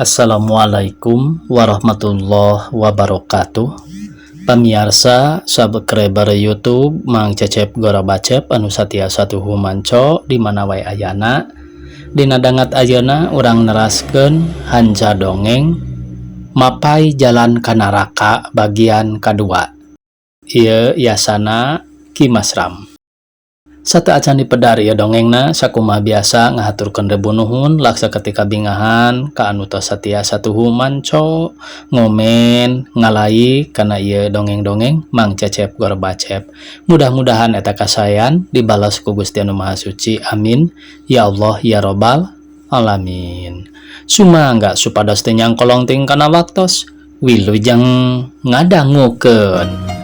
Assalamualaikum warahmatullahi wabarakatuh. Pamiarsa subscriber YouTube Mang Cecep Gorobacep anu satia satuhu manco di mana wae ayana. Dina dangat ayeuna urang neraskeun hanca dongeng Mapay Jalan Ka Naraka bagian kadua. Ieu yasana Ki Masram. Sateuacan dipedar ieu dongengna sakumaha biasa ngahaturkeun rebu nuhun laksa ketika bingahan ka anu tos satia satuhu manco ngomen ngalaik kana ieu dongeng-dongeng Mang Cecep Gorbacep. Mudah-mudahan eta kasaean dibales ku Gusti Anu Maha Suci. Amin ya Allah ya Robbal alamin. Sumangga supados teu nyangkolong ting kana waktos wilujeng ngadangukeun.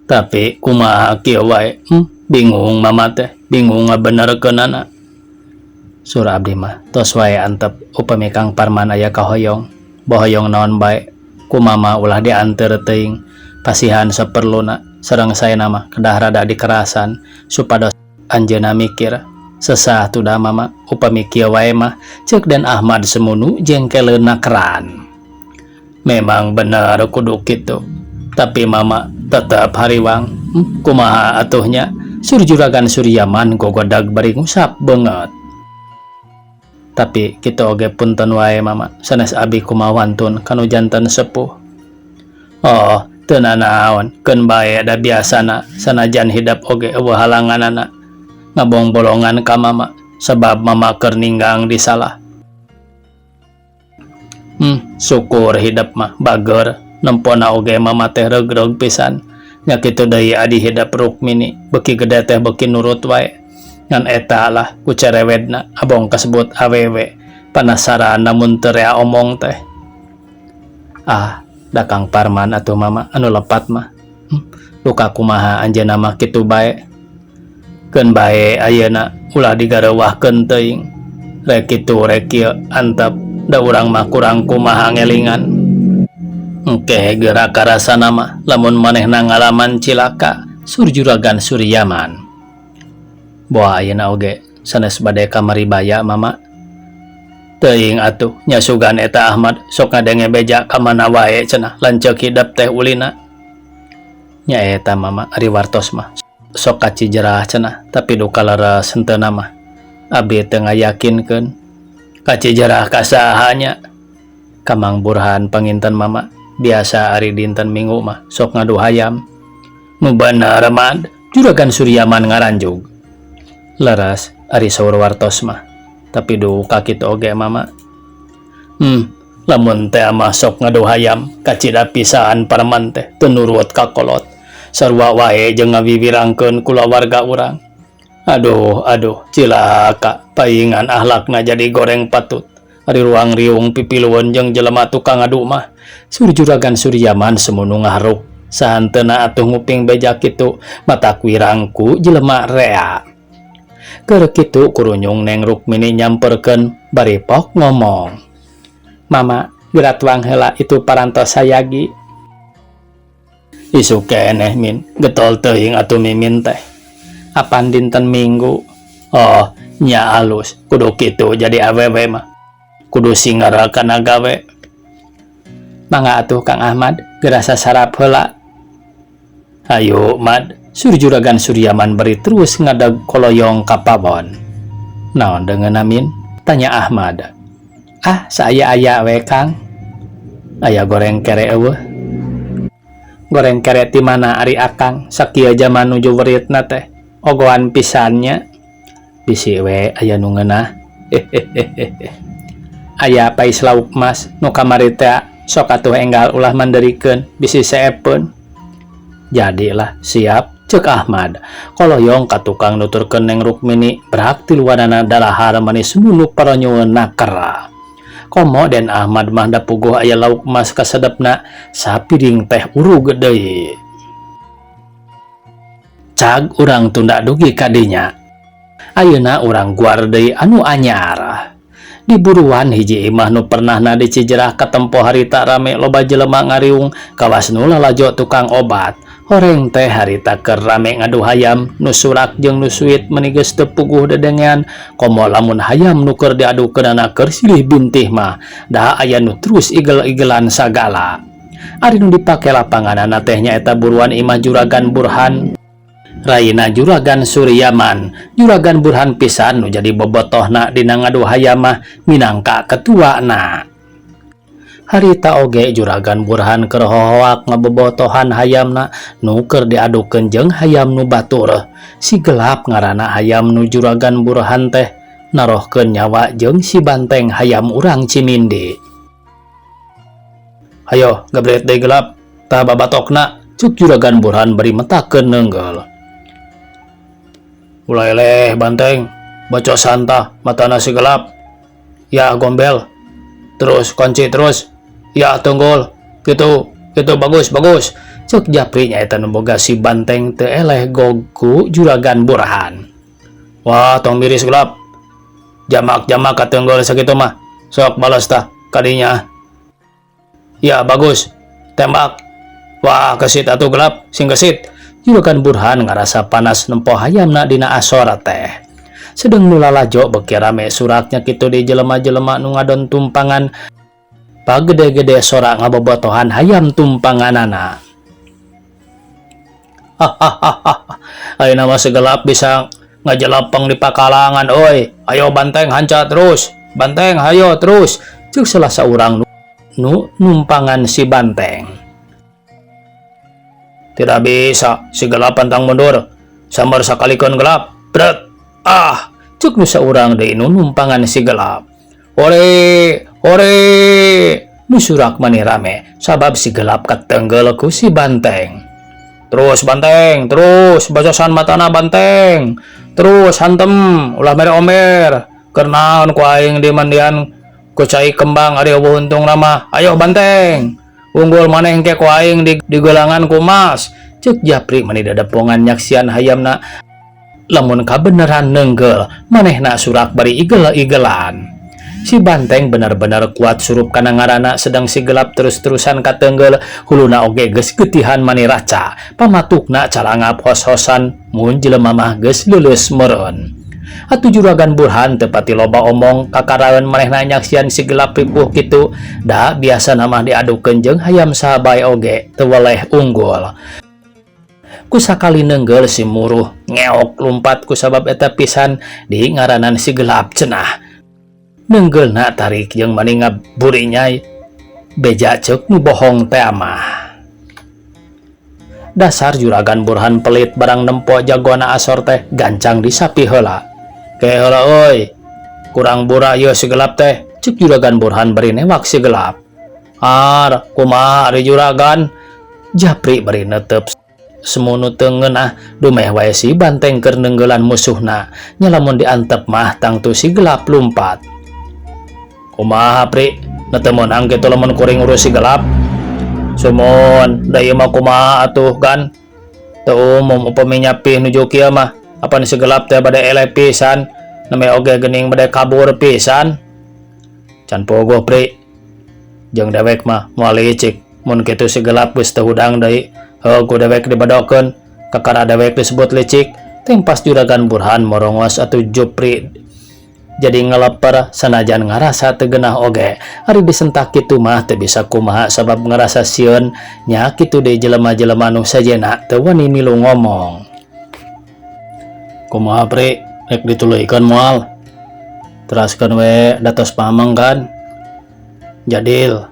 Tapi kumaha kieu wae, bingung mama teh, bingung ngabenerkeunana. Sur abdi mah tos wae antep upami Kang Parman aya kahoyong, bohoyong naon bae, ku mama ulah dianteur teuing, pasihan saperluna sareng saena mah kedah rada dikerasan supados anjeunna mikir. Sesah tudah mama upami kieu wae mah ceuk Den Ahmad semunu jengkeleunna keran. Memang bener kudu kitu, tapi mama tetep hariwang. Kumaha atuh nya sur juragan Suryaman gogodag bari ngusap beungeut. Tapi kitu oge punten wae mama, sanes abi kumawantun kanu janten sepuh. Oh, teu nanaon, keun bae da biasana sanajan hidep oge eueuh halanganana. Ngabongbolongan ka mama sebab mama keur ninggang disalah. Syukur hidep mah bager, nempona oge mama teh regreg pisan. Nya kitu deui adi hidep Rukmini, beuki gede teh beuki nurut wae. Ngan eta lah ku cerewetna abong kasebut awewe, panasaran namun teu rea omong teh. Ah, da Kang Parman atuh mama anu lepat mah. Duka kumaha anjeunna mah kitu bae. Keun bae ayeuna ulah digareuwahkeun teuing. Rek kitu rek kieu antep da urang mah kurang kumaha ngelingan. Engke geura karasana mah lamun manehna ngalaman cilaka sur juragan Suryaman. Boa ayeuna oge sanes bade ka Maribaya mama. Teuing atuh nya sugan eta Ahmad sok ngadenge beja ka mana wae cenah lanceuk hidep teh ulina. Nya eta mama ari wartos mah sok ka Cijerah cenah tapi duka leres henteuna mah. Abi teu ngayakinkeun. Ka Cijerah ka saha nya? Ka Mang Burhan panginten mama. Biasa ari dinten Minggu mah sok ngadu hayam. Nu bener Mad, Juragan Suryaman ngaranjug. Leres ari saur wartos mah. Tapi duka kitu oge mama. Lamun teh mah sok ngadu hayam kacida pisan Parman teh teu nurut ka kolot. Sarua wae jeung ngawiwirangkeun kulawarga urang. Aduh, aduh, cilaka paingan ahlakna jadi goreng patut. Ari ruang riung pipilueun jeung jelema tukang ngadu mah. Sur Juragan Suryaman semunu ngaharuk. Sahanteuna atuh nguping beja kitu mata kuirangku jelema rea. Keur kitu kurunyung Neng Rukmini nyamperkeun bari pok ngomong. Mama, geura tuang heula itu parantos sayagi. Isuk keneh min, getol teuing atuh mimin teh. Apan dinten Minggu? Oh, nya alus, kudu kitu jadi awewe mah. Kudu singara kana gawe. Mangga atuh Kang Ahmad, geura sasarap heula. Hayu Mad, sur Juragan Suryaman bari terus ngadag koloyong ka pawon. Naon deungeunna min? Tanya Ahmad. Ah, saaya-aya we Kang. Aya goreng kere eueuh. Goreng kere ti mana ari Akang sakieu jaman nuju weritna teh. Ogoan pisan nya. Bisi we aya nu ngeunah. Hehehehe. Aya pais lauk mas nu kamari teh sok atuh enggal ulah manderikeun bisi seepeun. Jadilah siap. Cek Ahmad. Koloyong ka tukang nuturkeun Neng Rukmini brak tiluanana dalahar manis munuk paronyoeun naker. Komo Den Ahmad mah da puguh aya lauk mas kasedepna sapiring teh urug deui. Cag urang tunda dugi ka dinya. Ayeuna urang guar deui anu anyar. Di buruan hiji imah nu pernahna di Cijerah katempo harita rame loba jelema ngariung kawas nu lalajo tukang obat. Horeng teh harita keur rame ngadu hayam nu surak jeung nu suit meni geus teu puguh dedengean komo lamun hayam nu keur diadukeunana keur silih bintih mah da aya nu terus igel-igelan sagala. Ari nu dipake lapanganana teh nyaeta buruan imah Juragan Burhan. Raina Juragan Suryaman, Juragan Burhan pisan nu jadi bobotohna dina ngadu hayam mah minangka ketuana. Harita oge Juragan Burhan keur hohoak ngabobotohan hayamna nu keur diadukeun jeung hayam nu batur. Si gelap ngaranna hayam nu Juragan Burhan teh narohkeun nyawa jeung si banteng hayam urang Cimindi. Hayo gabret deui gelap, tah babatokna, cuk Juragan Burhan bari metakeun neunggeul. Ulah eleh banteng, bocosan tah matana si gelap. Ya gombel, terus kunci terus. Ya tunggul, gitu, gitu bagus bagus. Cuk Japri nyaeta nu boga si banteng teu eleh gog ku Juragan Burhan. Wah tong miris gelap, jamak-jamak katenggol sakitu mah. Sok balas tah kadinya. Ya bagus, tembak. Wah kesit atuh gelap, sing kesit. Juragan Burhan ngarasa panas nempo hayamna dina asor teh. Sedeng nu lalajo beuki rame suraknya kitu di jelema-jelema nu ngadon tumpangan pagede-gede sora ngabobotohan hayam tumpanganana. Hahaha, ayeuna mah segelap bisa ngajelapeng di pakalangan oi. Ayo banteng hanca terus. Banteng hayo terus. Cuk salah saurang nu numpangan si banteng. Tidak bisa, si gelap pantang mundur. Sambar sakalikeun gelap. Bret. Ah, cuk nu saurang deui nu numpangan si gelap. Hore, hore. Nu surak mani rame sabab si gelap katenggel ku si banteng. Terus banteng, terus bacosan matana banteng. Terus hantem, ulah mere omer. Keur naon ku aing dimandian ku cai kembang ari eueuh untungna mah. Ayo banteng. Unggul maneh engke ku aing di digelangan ku mas. Cek Japri mani dadepongan nyaksian hayamna lamun kabeneran neunggel manehna surak bari igel-igelan. Si banteng benar-benar kuat surup kana ngaranna sedang si gelap terus-terusan katenggel huluna oge geus getihan mani raca pamatukna calangap hos-hosan mun jelema mah geus leuleus meureun. Atuh Juragan Burhan teu pati loba omong kakaraeun manehna nyaksian si gelap ripuh kitu da biasana mah diadukeun jeung hayam saha bae oge teu weleh unggul. Ku sakali neunggel si muruh ngeok lumpat ku sabab eta pisan di ngaranan si gelap cenah. Neunggeulna tarik jeung mani ngaburinyai beja ceuk nu bohong teh mah. Dasar Juragan Burhan pelit barang nempo jagona asor teh gancang disapi heula. Ke heula euy, kurang bura ieu si gelap teh, cek Juragan Burhan bari newak si gelap. Ar, kumaha ari Juragan? Japri bari netep semunu teu ngeunah dumeh wae si banteng keur neunggelan musuhna. Nya lamun diantep mah tangtu si gelap lumpat. Kumaha Pri, nu teu meunang kitu lamun kuring urus si gelap? Sumun, da ieu mah kumaha atuh gan? Teu umum upami nyapih nuju kieu mah. Apan si gelap teh bade eleh pisan, name oge geuning bade kabur pisan. Can pogoh Pri. Jeung dewek mah moal licik, mun kitu si gelap geus teu hudang deui. Heuh ku dewek dibedokeun, kakara dewek disebut licik. Tempas Juragan Burhan morongos atuh Jupri jadi ngeleper sanajan ngarasa teu geunah oge. Ari disentak kitu mah teu bisa kumaha sabab ngarasa sieun nya kitu deui jelema-jelema nu sejenna teu wani milu ngomong. Kumaha Pri, rek dituluykeun moal? Teraskeun we da tos pameng kan? Jadil,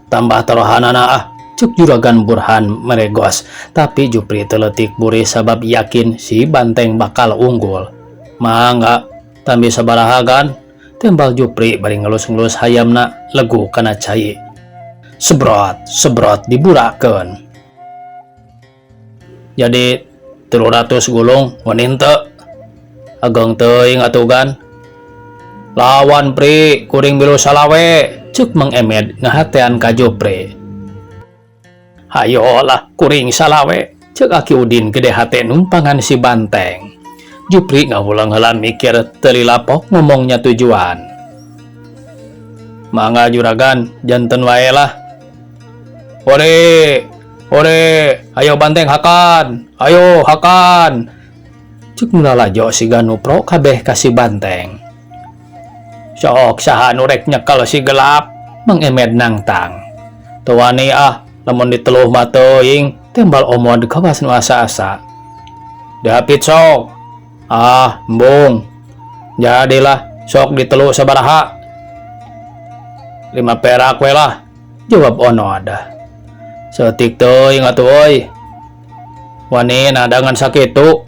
tambah taruhanana ah, cuk Juragan Burhan meregos. Tapi Jupri teu leutik burih sabab yakin si banteng bakal unggul. Mangga, tambih sabaraha gan? Tembal Jupri bari ngelus-ngelus hayamna legu kana cai. Sebrot, sebrot diburakeun. Jadi 300 gulung wani henteu? Ageng teuing atuh gan. Lawan Pri, kuring milu salawe, cek Mang Emed ngahatean ka Jupri. Hayo lah kuring salawe, cek Aki Udin gede hate numpangan si Banteng. Jupri ngawulang heula mikir teu lapok ngomongnya tujuan. Mangga juragan, janten wae lah. Hore, hore, ayo Banteng hakan, ayo hakan. Cek nu lalajo siga nu pro kabeh ka si Banteng. Sok saha nu rek nyekel si gelap, Mang Emed nangtang. Teu wani ah, lamun diteluh mah teuing, tembal Omod kawas nu asa-asa. Dihapit sok. Ah, embung. Jadilah, sok ditelu sabaraha. 5 perak we lah, jawab Onod. Saeutik teuing atuh euy. Wani nadangan sakitu.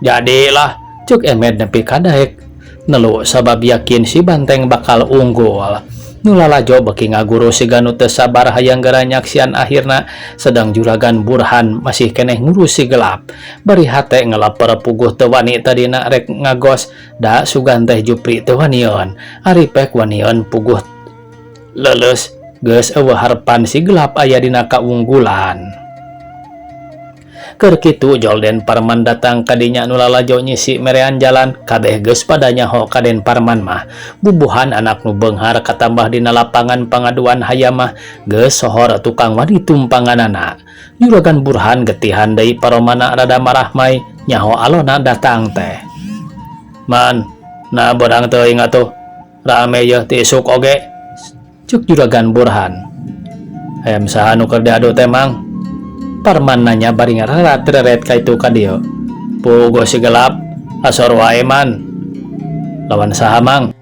Jadilah, cek Emed nepi ka daek. Nelu sabab yakin si Banteng bakal unggul. Nu lalajo beki ngaguru siga nu teu sabar hayang geura nyaksian akhirna, sedang juragan Burhan masih keneh ngurus si gelap. Bari hate ngelaper puguh teu wani tadina rek ngagos, da sugan teh Jupri teu wanieun. Ari pek wanieun puguh leuleus geus eueuh harepan si gelap aya dina kaunggulan. Keur kitu Jolden Parman datang ka dinya nu lalajo nyisi merean jalan, kabeh geus pada nyaho ka Den Parman mah. Bubuhan anak nu beunghar katambah dina lapangan pangaduan hayam mah geus sohor tukang wani tumpanganana. Juragan Burhan getihan deui paromana rada marahmai nyaho alona datang teh. Man, nah beurang teuing atuh. Rame yeuh ti isuk oge. Cuk Juragan Burhan. Hayam saha nu keur diadu teh Mang? Parman nanya bari ngararat-reret ka itu ka dieu. Puguh si gelap, asor wae man. Lawan saha Mang?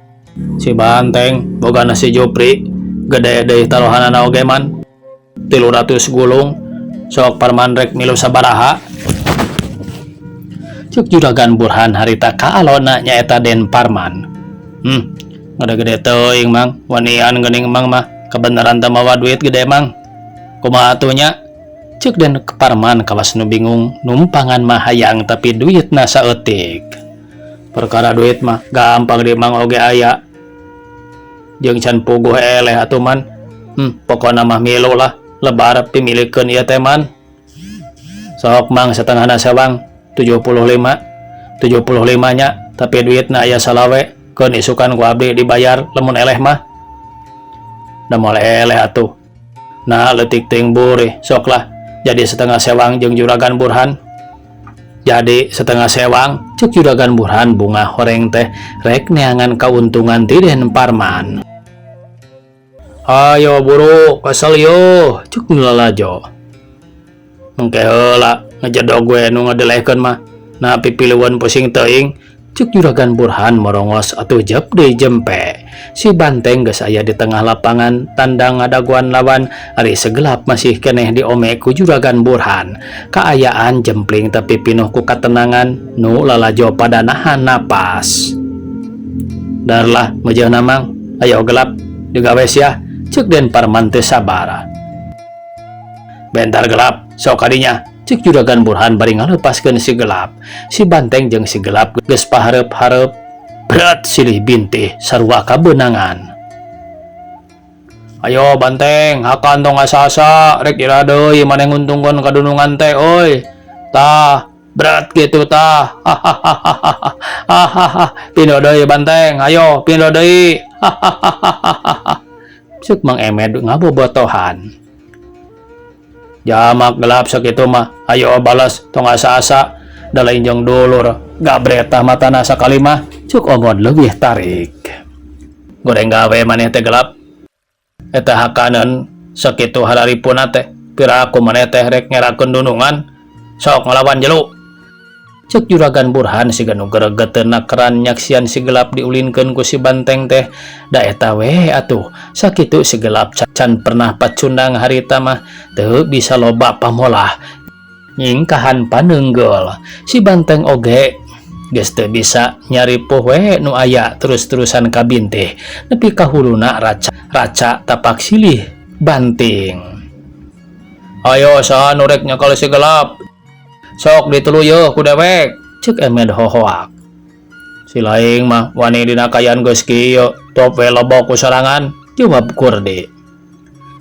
Si Banteng, bogana si Jupri, gede deui taruhanana oge man. 300 gulung, sok Parman rek milu sabaraha. Cuk Juragan Burhan harita ka alona nyaeta Den Parman. Gede-gede teuing Mang, wanian geuning Mang mah, kebenaran teu mawa duit gede Mang. Kumaha atuh nya? Cek Den Parman kawas nu bingung, numpangan mah hayang tapi duitna saeutik. Perkara duit mah gampang di Mang oge aya. Jeung can puguh eleh atuh man. Pokona mah milu lah, lebar pimilikeun ieu teh man. Sok Mang satengahna sewang 75. 75 nya, tapi duitna aya salawe, keun isukan ku abdi dibayar lamun eleh mah. Da moal eleh atuh. Nah, leutik teuing burih, sok lah. Jadi setengah sewang jeung Juragan Burhan. Jadi setengah sewang cek Juragan Burhan bunga horeng teh rek neangan kauntungan ti Den Parman. Ayo buru kesel yo cek nu lalajo. Engke heula ngejedog we nu ngadelehkeun mah. Nah pipiliweun pusing teuing cek Juragan Burhan morongos atuh jep deui jempe. Si Banteng geus aya di tengah lapangan tandang ngadaguan lawan ari segelap masih keneh diome ku Juragan Burhan. Kaayaan jempling tapi pinuh ku katenangan nu lalajo pada nahan napas. Darlah mejeuhna Mang, ayo gelap digawe sia cek Den Parman teu sabar. Bentar gelap sok kadinya cek Juragan Burhan bari ngalepaskeun si gelap. Si Banteng jeung si gelap geus pahareup-hareup berat silih bintih sarua kabeunangan. Ayo Banteng, hakan tong asa-asa rek ira deui maneh nguntungkeun kadunungan teh euy. Tah, berat kitu tah. Hahaha. Pindo deui Banteng, ayo pindo deui. Hahaha. Cek Mang Emed ngabobotohan. Jamak gelap sakitu mah, ayo balas tong asa-asa. Da lain jeung dulur, gabret tah matana sakali mah, cuk Omod leuwih tarik. Goreng gawe maneh teh gelap. Eta hakaneun sakitu hararipuna teh, piraku maneh teh rek ngerakeun dunungan, sok ngalawan jelu. Cek Juragan Burhan siga nu geregeteun keran nyaksian si gelap diulinkeun ku si Banteng teh. Da eta we atuh, sakitu si gelap can pernah pacundang harita mah teu bisa loba pamolah. Nyingkahan paneunggeul, si Banteng oge geus teu bisa nyaripuh we nu aya terus-terusan kabintih nepi ka huluna raca tapak silih banting. Ayo saha nu rek nyekel si gelap? Sok ditelu yeuh ku dewek, cek Emed hohoak. Si laing mah wani dina kaayaan geus kieu, top we lobok ku sorangan, jawab Kurdi.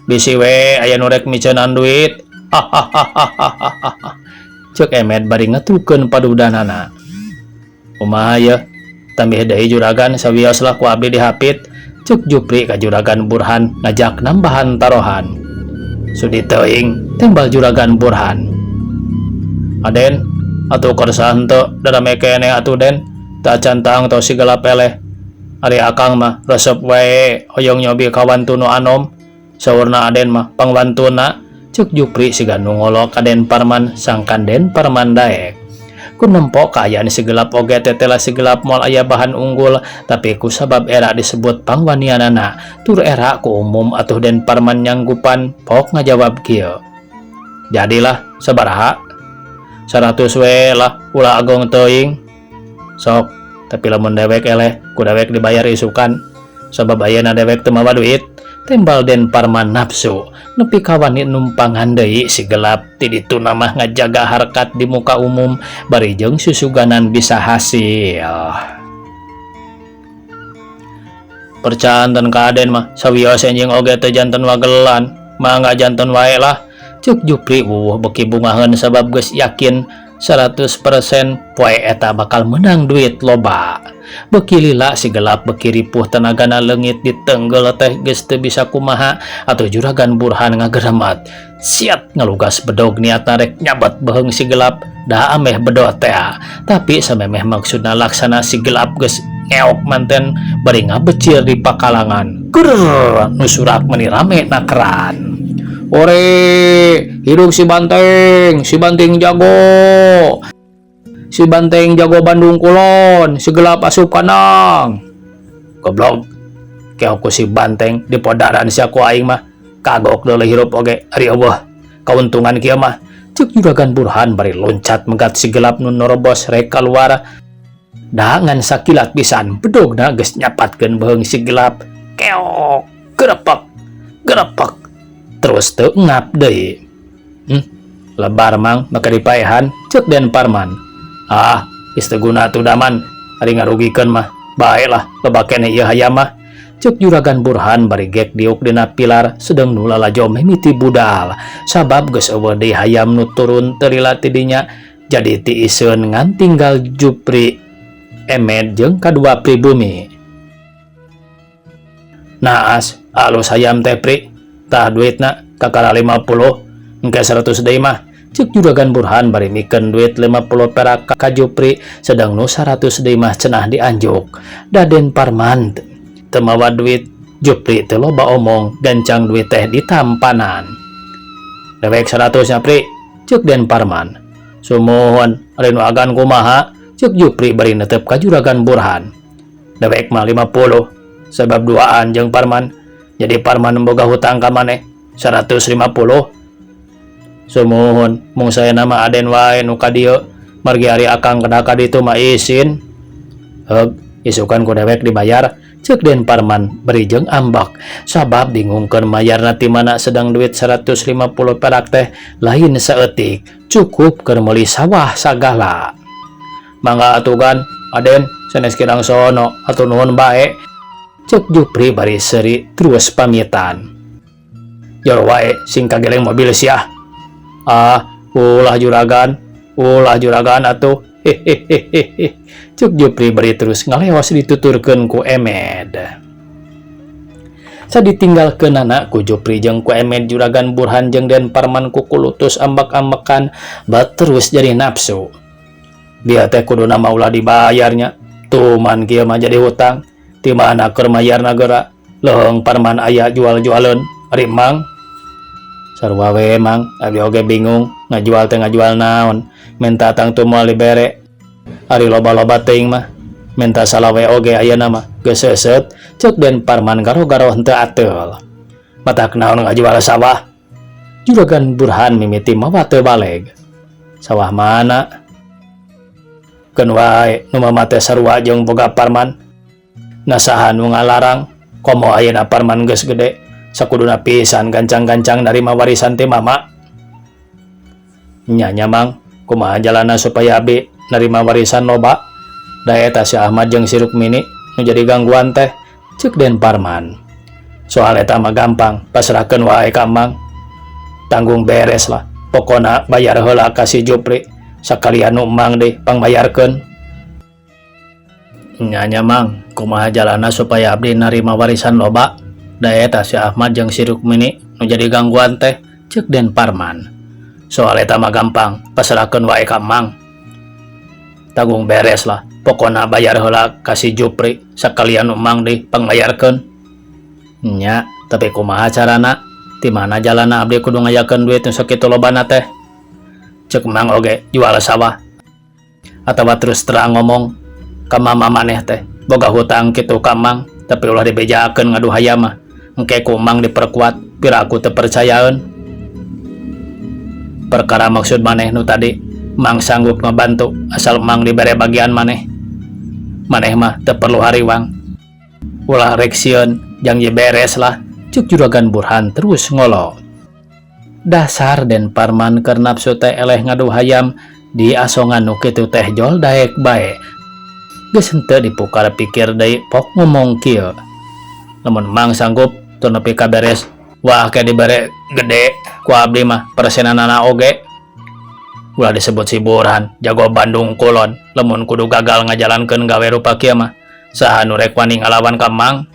Bisi we aya nu rek miceunan duit. Hahaha. Cek Emed bari ngetrukeun padudanana. Kumaha yeuh? Tambih deui juragan sawios lah ku abdi dihapit. Cek Jupri ka Juragan Burhan ngajak nambahan tarohan. Sudi teuing, tembal Juragan Burhan. Aden, atuh kersa henteu darame keneh atuh Den, teu acan tangtos si gelap eleh. Ari akang mah resep wae hoyong nyobi kawantu nu anom. Saurna Aden mah pangwantuna, cek Jupri siga nu ngolok ka Den Parman sangkan Den Parman daek. Ku nempo kaayaan si gelap oge tetela si gelap moal aya bahan unggul, tapi ku sabab era disebut pangwanianana tur era ku umum atuh Den Parman nyanggupan pok ngajawab kieu. Jadilah sabaraha? 100 we lah, ulah agong teuing. Sok, tapi lamun dewek eleh ku dewek dibayar isukan. Sabab ayeuna dewek teu mawa duit, tembal Den Parman nafsu. Nepi ka wani numpangan deui si gelap ti dituna mah ngajaga harkat di muka umum bari jeung susuganan bisa hasil. Percanten ka Aden mah sawios enjing oge teu janten wagelan, mangga janten wae lah. Cek Jupri wuwuh beki bungaheun sabab geus yakin 100% poe eta bakal menang duit loba. Beki lila si gelap beki ripuh tenagana leungit ditenggel teh geus teu bisa kumaha atuh Juragan Burhan ngageremat. Siat ngalugas bedog niatna rek nyabat beheung si gelap da ameh bedog teh. Tapi samemeh maksudna laksana si gelap geus ngeok manten bari ngabecir di pakalangan. Grrrr, nu surak meuni rame nakeran. Ore, hidup si banteng, si banteng jago. Si banteng jago Bandung Kulon, si gelap asup kandang. Goblok. Keok ku si banteng di podaran sia ku aing mah. Kagok deuleu hirup oge, ari eueuh. Kauntungan kieu mah. Cek Juragan Burhan bari loncat megat si gelap nu norobos rek kaluar. Da ngan sakilat pisan bedogna geus nyapatkeun beheung si gelap. Keok, gerepek, gerepek. Terus teu ngap deui. Lebar mang maka dipaehan, cek Den Parman. Ah, geus teu guna atuh daman, ari ngarugikeun mah. Bae lah, loba keneh ieu hayam mah. Cek Juragan Burhan bari gek diuk dina pilar sedeng nu lalajo mimiti budal. Sabab geus eueuh deui hayam nu turun teu lila ti dinya, jadi tiiseun ngan tinggal Jupri, Emed jeung kadua pribumi. Naas, alus hayam teh Pri. Tah duitna kakara 50, engke 100 deui mah. Cek Juragan Burhan bari mikeun duit 50 perak ka Jupri sedang nu 100 deui mah cenah dianjuk. Da Den Parman teu mawa duit, Jupri teu loba omong gancang duit teh ditampanan. Dewek 100 nya Pri, cek Den Parman. Sumuhun, ari nu agan kumaha? Cek Jupri bari netep ka Juragan Burhan. Dewek mah 50, sebab duaan jeung Parman. Jadi Parman boga hutang ka maneh 150. Sumuhun, mung saya nama Aden wae nu ka dieu, margi ari akang kada ka ditu mah isin. Heug, isukan ku dewek dibayar, cek Den Parman bari jeung ambek. Sabab bingungkeun mayarna ti mana sedang duit 150 perak teh lain saeutik, cukup keur meuli sawah sagala. Mangga atuh gan, Aden, sanes kirang sono, atuh nuhun bae. Cek Jupri bari seuri terus pamitan. Jor wae sing kageleng mobil sia. Ah, ulah juragan, ulah juragan atuh. Hehehehe. Cek Jupri bari terus ngaleos dituturkeun ku Emed. Saditinggalkeunana ku Jupri jeung ku Emed, Juragan Burhan jeung Den Parman kukulutus ambek-ambekan bat terus jadi nafsu. Dia teh kuduna mah ulah dibayarnya. Tuman kieu mah jadi hutang. Ti mana keur mayarna geura? Leuheung Parman aya jual-jualeun. Ari Mang sarua we Mang, abdi oge bingung ngajual teh ngajual naon. Menta tangtu moal dibere. Ari loba-loba teuing mah. Menta salawe oge ayeuna mah geus seuseut, cek Den Parman garo-garo henteu ateul. Matak naon ngajual sawah? Juragan Burhan mimiti mawa teu baleg. Sawah mana? Keun wae nu mama teh sarua jeung boga Parman. Nasaha nu ngalarang, komo ayeuna Parman geus gede, sakuduna pisan gancang-gancang narima warisan ti mama. Nya nya Mang, Kumaha jalana supaya abi narima warisan loba? Da eta si Ahmad jeung si Rukmini nu jadi gangguan teh, ceuk Den Parman. Soal eta mah gampang, pasrahkeun wae ka Mang. Tanggung beres lah, pokona bayar heula ka si Jupri, sakalian nu Mang deui pangbayarkeun. Nya nya Mang, kumaha jalana supaya abdi narima warisan loba? Da eta si Ahmad jeung si Rukmini nu jadi gangguan teh, ceuk Den Parman. Soal eta mah gampang, pasrahkeun wae ka Mang. Tanggung beres lah, pokona bayar heula ka si Jupri, sakalian nu Mang deui pangbayarkeun. Nya, tapi kumaha carana? Ti mana jalana abdi kudu ngayakeun duit nu sakitu lobana teh? Ceuk Mang oge jual sawah. Atawa terus terang ngomong ka mama maneh teh, boga hutang kitu ka Mang, tapi ulah dibejakeun ngadu hayam mah. Engke ku Mang diperkuat, piraku teu percayaeun. Perkara maksud maneh nu tadi, Mang sanggup ngabantu asal Mang dibere bagian maneh. Maneh mah teu perlu hariwang. Ulah rek sieun, janji beres lah, ceuk Juragan Burhan terus ngolo. Dasar Den Parman keur nafsu teh eleh ngadu hayam di asongan nu kitu teh jol daek bae. Geus henteu dipukar pikir deui pok ngomong kieu. Lamun Mang sanggup teu nepi ka beres, wah ke dibere gede ku abdi mah persenanana oge. Ulah disebut si Burhan, jago Bandung Kulon, lamun kudu gagal ngajalankeun gawe rupa kieu mah, saha nu rek wani ngalawan ka Mang?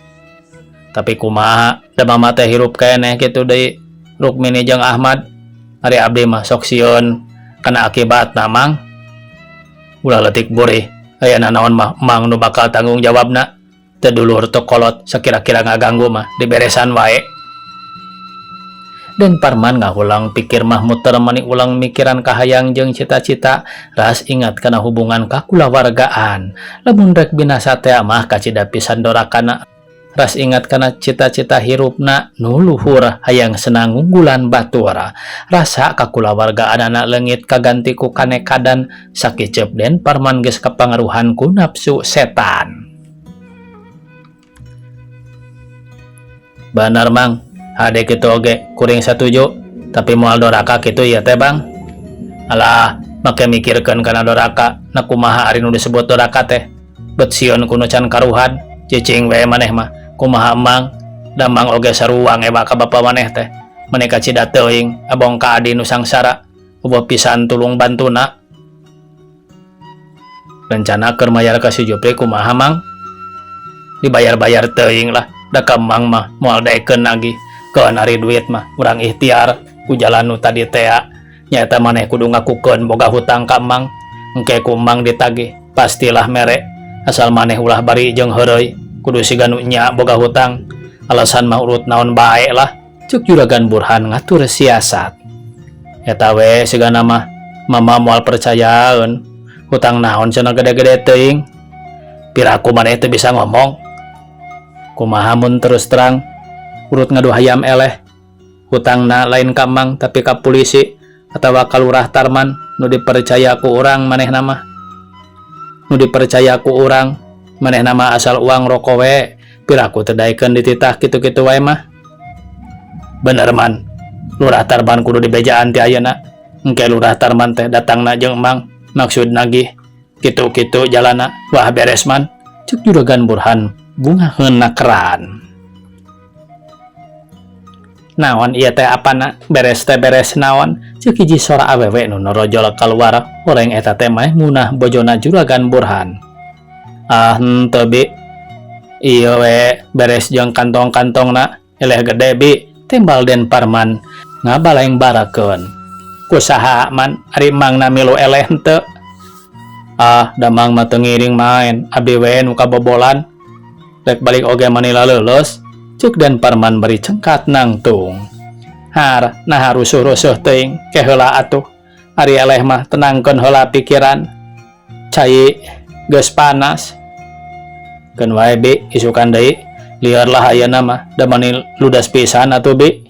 Tapi kumaha, da mama teh hirup keneh kitu deui Rukmini jeung Ahmad. Ari abdi mah sok sieun kana akibatna Mang. Ulah leutik burih, aya nanaon mah Mang nu bakal tanggung jawabna. Teu dulur teu kolot, sakira-kira ngaganggu mah diberesan wae. Den Parman ngahulang pikir mah muter mani ulang mikiran kahayang jeung cita-cita, ras ingat kana hubungan kakulawargaan. Lamun rek binasa teh mah kacida pisan dorakana. Ras ingat kana cita-cita hirupna nu luhur hayang senang ngunggulan batur. Rasa kakulawargaanana leungit kaganti ku kanekadan sakiceup Den Parman geus kapangaruhan ku nafsu setan. Banar Mang, hade kitu oge kuring satuju, tapi moal doraka kitu ieu teh Bang. Alah, make mikirkeun kana doraka, na kumaha ari nu disebut doraka teh. Bet sieun ku nu can karuhan, cicing we maneh mah. Kumaha Mang, da Mang oge saruang ewa ka bapa maneh teh. Maneh kacida teuing, abong ka adi nu sangsara, eueuh pisan tulung bantuna. Rencana keur mayar ka si Jupri kumaha Mang? Dibayar-bayar teuing lah, da ka Mang mah moal daekeun nagih. Keun ari duit mah urang ikhtiar ku jalan nu tadi tea. Nyaeta maneh kudu ngakukeun boga hutang ka Mang. Engke ku Mang ditagih, pastilah mere. Asal maneh ulah bari jeung heureuy, kudu siga nu nya boga hutang. Alasan mah urut naon bae lah, ceuk Juragan Burhan ngatur siasat. Eta we sigana mah mama moal percayaeun. Hutang naon cenah gede-gede teuing. Piraku maneh teu bisa ngomong. Kumaha mun terus terang urut ngadu hayam eleh. Hutangna lain ka Mang tapi ka polisi atawa ka Lurah Tarman nu dipercaya ku urang manehna mah. Nu dipercaya ku urang manehna mah asal uang rokok we. Piraku teu daekeun dititah kitu-kitu wae mah. Bener man, Lurah Tarman kudu dibejaan ti ayeuna. Engke Lurah Tarman teh datangna jeung Mang maksud nagih kitu-kitu jalana. Wah beres man, ceuk Juragan Burhan bungaheun keran. Naon ieu teh apana? Beres teh beres naon? Ceuk hiji sora awewe nu norojol kaluar. Horeng eta teh Maimunah bojona Juragan Burhan. Ah henteu bi. Ieu we beres jeung kantong-kantongna eleh gede bi, timbal Den Parman ngabaleng barakeun. Kusaha man ari Mangna milu eleh henteu? Ah da Mang mah teu ngiring maen, abdi we nu kabobolan. Rek balik oge manila leuleus, ceuk Den Parman bari cengkat nangtung. Har, naha rusuh-rusuh teuing, ke heula atuh. Ari eleh mah tenangkeun heula pikiran. Cai geus panas. Keun wae bi, isukan deui. Lieur lah ayeuna mah, da mani ludas pisan atuh bi.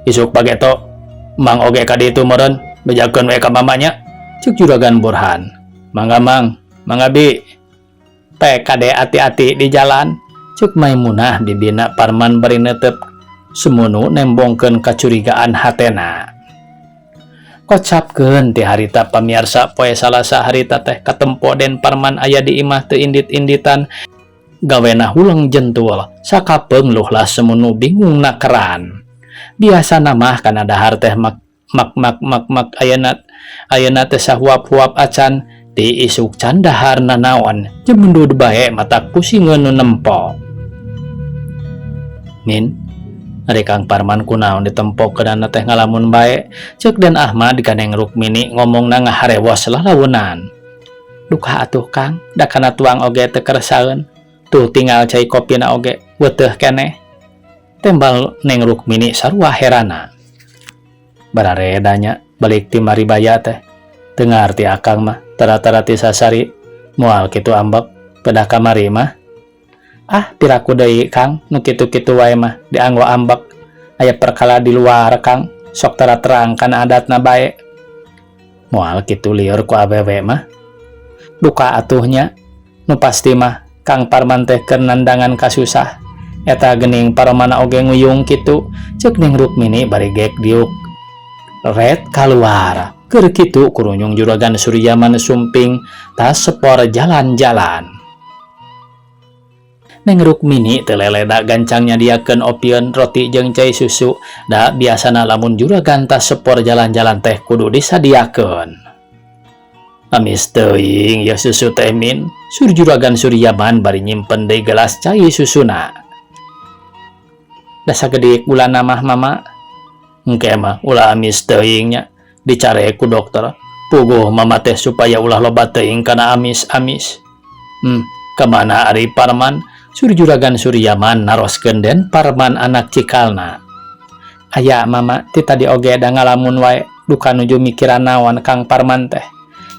Isuk pageto, Mang oge ka ditu meureun, bejakeun we ka mamanya, ceuk Juragan Burhan. Mangga Mang, mangga bi. PKD ati-ati di jalan, ceuk Maimunah bibina Parman bari netep sumunu nembongkeun kacurigaan hatena. Kocapkeun ti harita pamiarsa poe Salasa harita teh katempo Den Parman aya di imah teu indit-inditan gawena huleng jentul sakapeung luhlah semunu bingung na keran. Biasana mah kana dahar teh mak mak mak mak mak ayeuna ayeuna teh sahuap-huap acan ti isuk can dahar nanaon jemendud bae matak pusingeun nu nempo. Min, ari Kang Parman kunaon ditempokeunana teh ngalamun bae ceuk Den Ahmad ka Neng Rukmini ngomongna ngaharewos lalaunan. Duka atuh Kang, da kana tuang oge teu keresaeun. Tuh tinggal cai kopina oge weuteuh keneh. Tembal Neng Rukmini sarua herana. Barareda nya balik ti Maribaya teh. Teu ngarti akang mah tara-tara ti sasari moal kitu ambek pedah kamari mah. Ah piraku deui Kang nu kitu-kitu wae mah dianggo ambek. Aya perkara di luar Kang sok tara terang kana adatna bae. Moal kitu lieur ku awewe mah. Duka atuh nya nu pasti mah Kang Parman teh keur nandangan kasusah. Eta geuning paromana oge nguyung kitu ceuk Neng Rukmini bari gek diuk ret kaluar. Keur kitu kurunyung Juragan Suryaman sumping tas sepor jalan-jalan. Neng Rukmini teu leleda gancang nyadiakeun opieun roti jeung cai susu da biasana lamun juragan tas sepor jalan-jalan teh kudu disadiakeun. Amis teuing ieu susu teh Min, sur Juragan Suryaman bari nyimpen deui gelas cai susuna. Da sagedik gulana mah mama. Engke mah ulah amis teuing nya. Dicare ku dokter. Puguh mama teh supaya ulah loba teuing kana amis-amis. Kamana ari Parman? Sur Juragan Suryaman naroskeun Den Parman anak cikalna. Aya mama ti tadi oge da ngalamun wae duka nuju mikiran naon Kang Parman teh.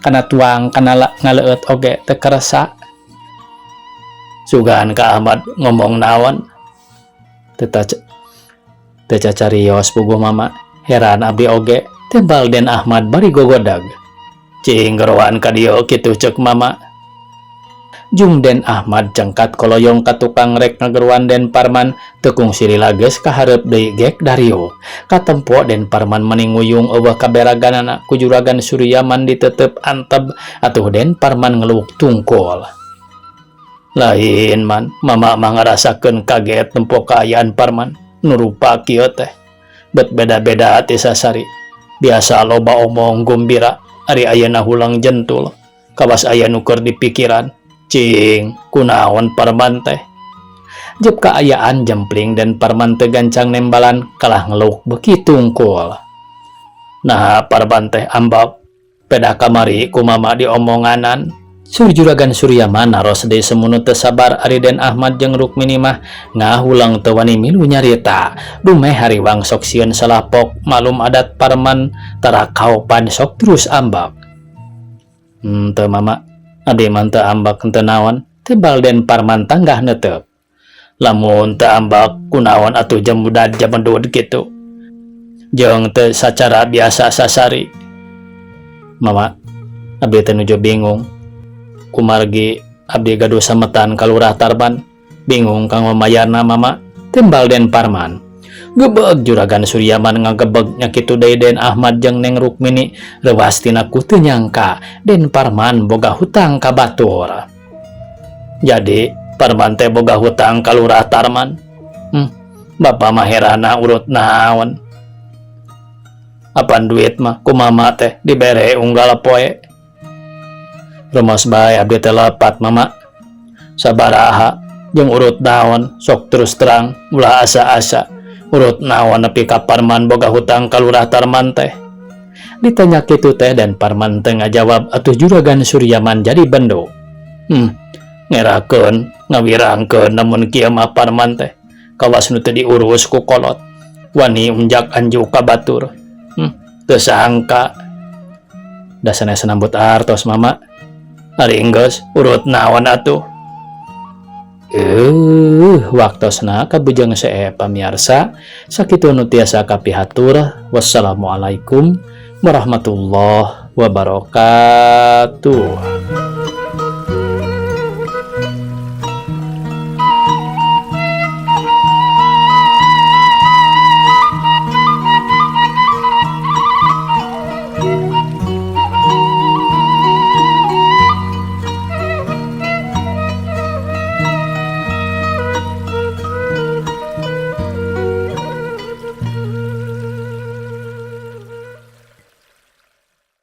Kana tuang kana ngaleueut oge teu keresa. Sugan ka Ahmad ngomong naon? Teu cacarios puguh mama. Heran abdi oge. Tembal Den Ahmad bari gogodag. Cing geroan ka dieu kitu ceuk mama. Jung Den Ahmad cengkat koloyong ka tukang rek ngageroan Den Parman teu kungsi lila geus kahareup deui gek dario. Katempo Den Parman mani nguyung eueuh kaberaganana ku Juragan Suryaman ditetep anteb atuh Den Parman ngeluuk tungkul. Lain man, mama mah ngarasakeun kaget nempo kaayaan Parman nu rupa kieu teh. Bet beda-beda ti sasari. Biasa loba omong gumbira, ari ayeuna huleng jentul. Kawas aya nu keur dipikiran. Cing, kunaon Parman teh? Jep kaayaan jempling Den Parman teu gancang nembalan kalah ngeluuk beuki tungkul. Nah, Parman teh ambak. Pedah kamari ku mama diomonganan. Sur Juragan Suryaman naros deui semunu teu sabar ari Den Ahmad jeung Rukmini mah ngahulang teu wani milu nyarita. Dumeh hariwang sok sieun salapok malum adat Parman tara kaopan sok terus ambak. Teu mama, abdi mah teu ambak henteu naon, tebal Den Parman tanggah neuteup. Lamun teu ambak kunaon atuh jemudad jamedud kitu. Jeung teu sacara biasa sasari. Mama, abdi teh nuju bingung. Kumargi abdi gaduh sametan ka Lurah Tarman, bingung kanggo mayarna mama, tembal Den Parman. Gebeg Juragan Suryaman ngagebeg nya kitu deui Den Ahmad jeung Neng Rukmini reuas tina ku teu nyangka Den Parman boga hutang ka batur. Jadi Parman teh boga hutang ka Lurah Tarman. Bapa mah herana urut naon. Apan duit mah ku mama teh dibere unggal poe. Rumaos bae abdi teh lepat mama. Sabaraha jeung urut naon sok terus terang ulah asa-asa. Urut naon nepi ka Parman boga hutang ka Lurah Tarman teh. Ditanya kitu teh Den Parman teu ngajawab atuh Juragan Suryaman jadi bendo. Ngerakeun ngawirangkeun namun kieu mah Parman teh. Kawas nu teu diurus ku kolot. Wani unjak anjuk ka batur. Teu sangka. Da sanes nambut artos mama. Ari enggeus urut naon atuh. Waktosna kabujeng see pamiarsa sakitu nu tiasa kapihatur. Wassalamualaikum warahmatullahi wabarakatuh.